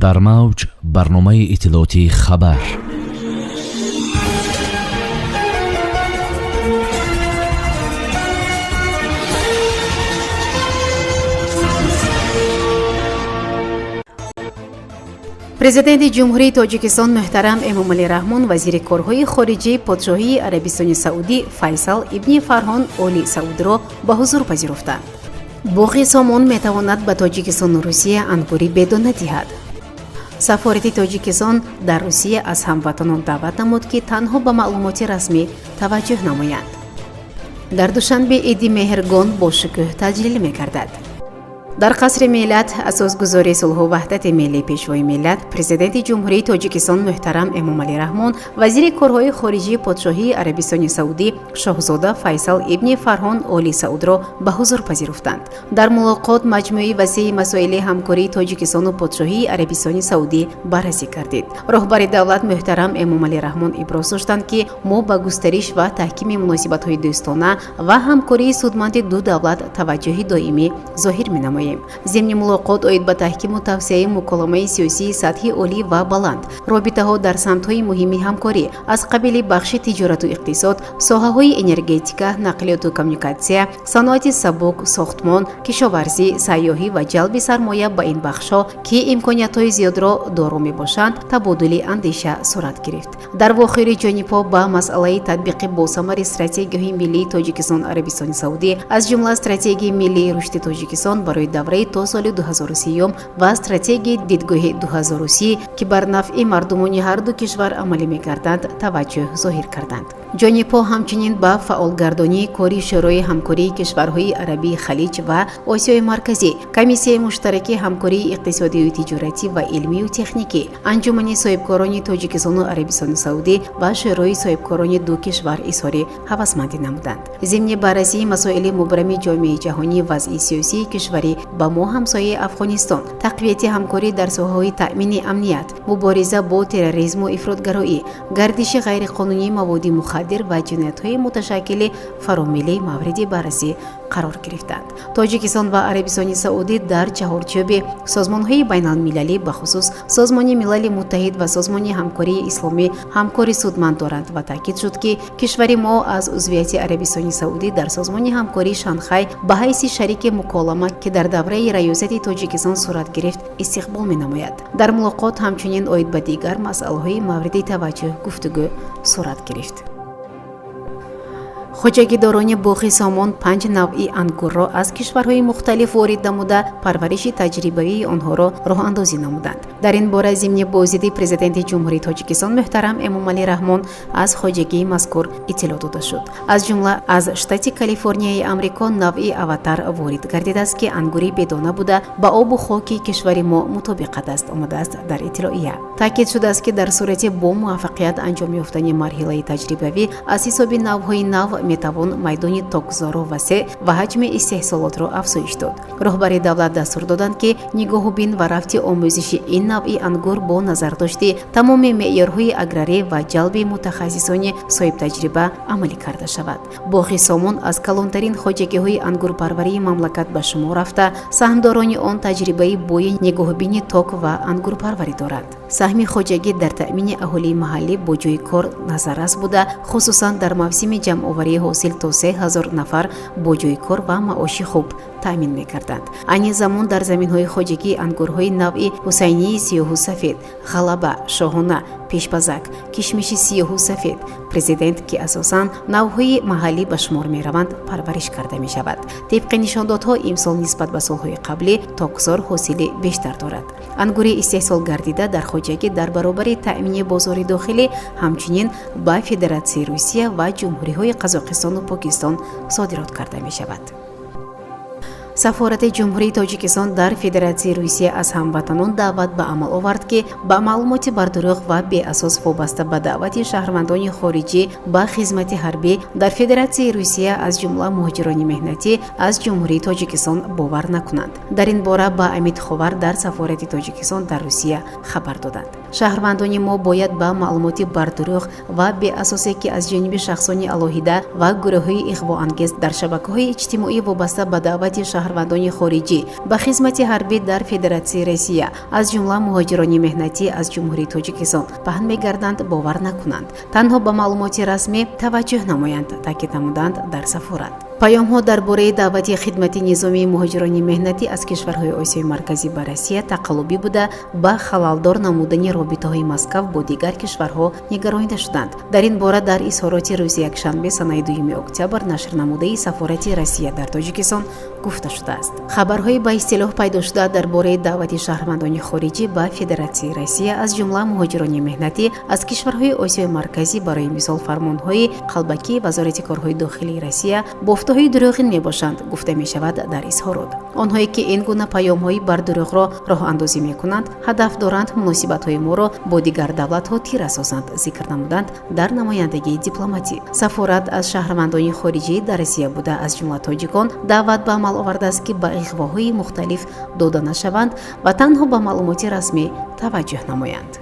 Дар мавҷ барномаи иттилоотии «Хабар». Президенти Ҷумҳурии Тоҷикистон муҳтарам Эмомалӣ Раҳмон вазири корҳои хориҷии Подшоҳии Арабистони Саудӣ Файсал ибни Фарҳон Оли Саудро ба ҳузур пазируфтанд. Боғи Сомон метавонад ба Тоҷикистону Русия ангури бедона диҳад. Сафорати Тоҷикистон дар Русия аз ҳамватанон даъват намуд, ки танҳо ба маълумоти расмӣ таваҷҷӯҳ намоянд. Дар Душанбе Иди Меҳргон бо шукӯҳ таҷлил мегардад. Дар Қасри Миллат асосгузори сулҳу ваҳдати миллӣ, Пешвои миллат, Президенти Ҷумҳурии Тоҷикистон муҳтарам Эмомалӣ Раҳмон вазири корҳои хориҷии Подшоҳии Арабистони Саудӣ шоҳзода Файсал ибни Фарҳон Оли Саудро ба ҳузур пазируфтанд. Дар мулоқот маҷмӯи васеи масоили ҳамкории Тоҷикистону Подшоҳии Арабистони Саудӣ баррасӣ гардид. Роҳбари давлат муҳтарам Эмомалӣ Раҳмон иброз доштанд, ки мо ба густариш ва таҳкими муносибатҳои дӯстона ва ҳамкории судманди ду давлат таваҷҷӯҳи доимӣ зоҳир менамоем. Зимни мулоқот оид ба таҳкиму тавсеаи муколамаи сиёсии сатҳи олӣ ва баланд, робитаҳо дар самтҳои муҳими ҳамкорӣ аз қабили бахши тиҷорату иқтисод, соҳаҳои энергетика, нақлиёту коммуникатсия, саноати сабук, сохтмон, кишоварзӣ, сайёҳӣ ва ҷалби сармоя ба ин бахшҳо, ки имкониятҳои зиёдро доро мебошанд, табодули андеша сурат гирифт. Дар вохӯри ҷонибҳо ба масъалаи татбиқи босамари стратегияҳои миллии Тоҷикистон Арабистони Саудӣ, аз ҷумла Стратегияи миллии рушди Тоҷикистон барои давраи то соли 2030 ва стратегияи Дидгоҳи 2030, ки бар нафъи мардумони ҳарду кишвар амалӣ мегарданд, таваҷҷӯҳ зоҳир карданд. Ҷонибҳо ҳамчунин ба фаъолгардонии кори Шӯрои ҳамкории кишварҳои Арабии Халиҷ ва Осиёи Марказӣ, Комиссияи муштараки ҳамкории иқтисодию тиҷоратӣ ва илмию техникӣ, Анҷумани соҳибкорони Тоҷикистону Арабистони Саудӣ ва Шӯрои соҳибкорони ду кишвар изҳори ҳавасмандӣ намуданд. Зимни баррасии масоили мубрами ҷомеаи ҷаҳонӣ, вазъи сиёсии кишвари ба мо ҳамсояи Афғонистон, тақвияти ҳамкорӣ дар соҳаҳои таъмини амният, мубориза бо терроризму ифротгароӣ, гардиши ғайриқонунии маводи мухаддир ва ҷиноятҳои муташаккили фаромиллӣ мавриди баррасӣ қарор гирифтанд. Тоҷикистон ва Арабистони Саудӣ дар чаҳорчӯби созмонҳои байналмилалӣ, бахусус Созмони Милали Муттаҳид ва Созмони Ҳамкории Исломӣ, ҳамкори судманд доранд ва таъкид шуд, ки кишвари мо аз узвияти Арабистони Саудӣ дар Созмони Ҳамкории Шанхай ба ҳайси шарики муколама, ки дар давраи раёсати Тоҷикистон сурат гирифт, истиқбол менамояд. Дар мулоқот ҳамчунин оид ба дигар масъалаҳои мавриди таваҷҷӯҳ гуфтугӯ сурат гирифт. Хоҷагидорони боғи Сомон панҷ навъи ангурро аз кишварҳои мухталиф ворид намуда, парвариши таҷрибавии онҳоро роҳандозӣ намуданд. Дар ин бора зимни боздиди Президенти Ҷумҳурии Тоҷикистон муҳтарам Эмомалӣ Раҳмон аз хоҷагии мазкур иттилоъ дода шуд. Аз ҷумла аз штати Калифорнияи Амрико навъи Аватар ворид гардидааст, ки ангури бедона буда, ба обу хоки кишвари мо мутобиқат аст, омадааст дар иттилоия. Таъкид шудааст, ки дар сурати бо муваффақият анҷом ёфтани марҳилаи таҷрибавӣ аз ҳисоби навъҳои нав метавон майдони токзорро васеъ ва ҳаҷми истеҳсолотро афзоиш дод. Роҳбари давлат дастур доданд, ки нигоҳубин ва рафти омӯзиши ин навъи ангур бо назардошти тамоми меъёрҳои аграрӣ ва ҷалби мутахассисони соҳибтаҷриба амалӣ карда шавад. Боғи Сомон аз калонтарин хоҷагиҳои ангурпарварии мамлакат ба шумор рафта, саҳмдорони он таҷрибаи бои нигоҳубини ток ва ангурпарварӣ доранд. Саҳми хоҷагӣ дар таъмини аҳолии маҳаллӣ бо ҷойи кор назаррас буда, хусусан дар мавсими ҷамъоварии ҳосил то 3000 нафар бо ҷойи кор ва маоши хуб таъмин мекарданд. Айни замон дар заминҳои хоҷагӣ ангурҳои навъи Ҳусайнии сиёҳу сафед, Ғалаба, Шоҳона, Пешпазак, кишмиши сиёҳу сафед, Президент, ки асосан навъҳои маҳаллӣ ба шумор мераванд, парвариш карда мешавад. Тибқи нишондодҳо, имсол нисбат ба солҳои қаблӣ токзор ҳосили бештар дорад. Ангури истеҳсол гардида дар хоҷагӣ дар баробари таъмини бозори дохилӣ ҳамчунин ба Федератсияи Русия ва ҷумҳуриҳои Қазоқистону Покистон содирот карда мешавад. Сафорати Ҷумҳурии Тоҷикистон дар Федератсияи Русия аз ҳамватанон даъват ба амал овард, ки ба маълумоти бардурӯғ ва беасос вобаста ба даъвати шаҳрвандони хориҷӣ ба хизмати ҳарбӣ дар Федератсияи Русия, аз ҷумла муҳоҷирони меҳнатӣ аз Ҷумҳурии Тоҷикистон, бовар накунанд. Дар ин бора ба Амид Ховар дар Сафорати Тоҷикистон дар Русия хабар доданд. Шаҳрвандони мо бояд ба маълумоти бардурӯғ ва беасосе, ки аз ҷониби шахсони алоҳида ва гурӯҳҳои иғвоангез дар шабакаҳои иҷтимоӣ вобаста ба даъвати шаҳрвандони Шаҳрвандони хориҷӣ ба хизмати ҳарбӣ дар Федератсияи Россия, аз ҷумла муҳоҷирони меҳнатӣ аз Ҷумҳурии Тоҷикистон, паҳн мегарданд, бовар накунанд, танҳо ба маълумоти расмӣ таваҷҷӯҳ намоянд, таъкид намуданд дар сафорат. Паёмҳо дар бораи даъвати хидмати низомии муҳоҷирони меҳнатӣ аз кишварҳои Осиёи Марказӣ ба Россия тақаллубӣ буда, ба халалдор намудани робитаҳои Москав бо дигар кишварҳо нигаронида шуданд. Дар ин бора дар изҳороти рӯзи якшанбе, санаи 2 октябр, нашрнамудаи сафорати Россия дар Тоҷикистон гуфта шудааст. Хабарҳои ба истилоҳ пайдошуда дар бораи даъвати шаҳрвандони хориҷӣ ба Федератсияи Россия, аз ҷумла муҳоҷирони меҳнатӣ аз кишварҳои Осиёи Марказӣ, барои мисол, фармонҳои қалбакии Вазорати корҳои дохилии Россия, бофтаҳои дурӯғин мебошанд, гуфта мешавад дар изҳорот. Онҳое ки ин гуна паёмҳои бардурӯғро роҳандозӣ мекунанд, ҳадаф доранд муносибатҳои моро бо дигар давлатҳо тира созанд, зикр намуданд дар намояндагии дипломатӣ. Сафорат аз шаҳрвандони хориҷӣ дар Россия буда, аз ҷумла тоҷикон, даъват ба амал овардааст, ки ба иғвоҳои мухталиф дода нашаванд ва танҳо ба маълумоти расмӣ таваҷҷӯҳ намоянд.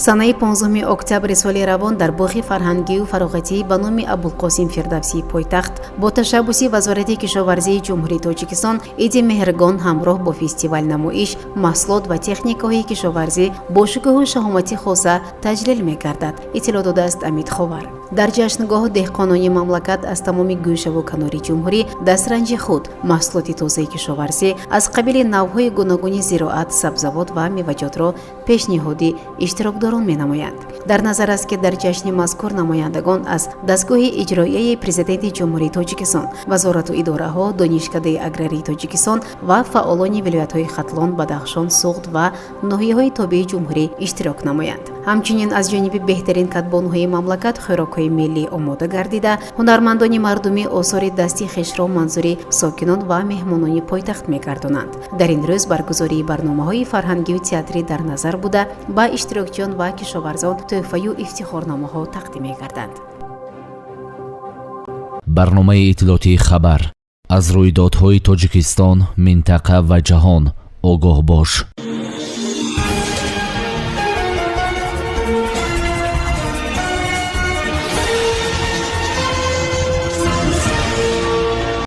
Санаи 15 октябри соли равон дар боғи фарҳангию фароғатии ба номи Абулқосим Фирдавсии пойтахт бо ташаббуси Вазорати кишоварзии Ҷумҳурии Тоҷикистон иди Меҳргон ҳамроҳ бо фестивал намоиш маҳсулот ва техникаҳои кишоварзӣ бо шукӯҳу шаҳомати хоса таҷлил мегардад, иттилоъ додааст Амид Ховар. Дар ҷашнгоҳ деҳқонони мамлакат аз тамоми гӯшаву канори ҷумҳурӣ дастранҷи худ, маҳсулоти тозаи кишоварзӣ аз қабили навъҳои гуногуни зироат, сабзавот ва меваҷотро пешниҳоди иштирокдорон менамоянд. Дар назар аст, ки дар ҷашни мазкур намояндагон аз дастгоҳи иҷроияи Президенти Ҷумҳурии Тоҷикистон, вазорату идораҳо, Донишкадаи аграрии Тоҷикистон ва фаъолони вилоятҳои Хатлон, Бадахшон, Суғд ва ноҳияҳои тобеи ҷумҳурӣ иштирок намоянд. Ҳамчунин аз ҷониби беҳтарин кадбонуҳои мамлакат хӯрокҳои миллӣ омода гардида, ҳунармандони мардумӣ осори дасти хешро манзури сокинон ва меҳмонони пойтахт мегардонанд. Дар ин рӯз баргузории барномаҳои фарҳангию театрӣ дар назар буда, ба иштирокчиён ва кишоварзон тӯҳфаю ифтихорномаҳо тақдим мегарданд. Барномаи иттилоотии «Хабар». Аз рӯйдодҳои Тоҷикистон, минтақа ва ҷаҳон огоҳ бош.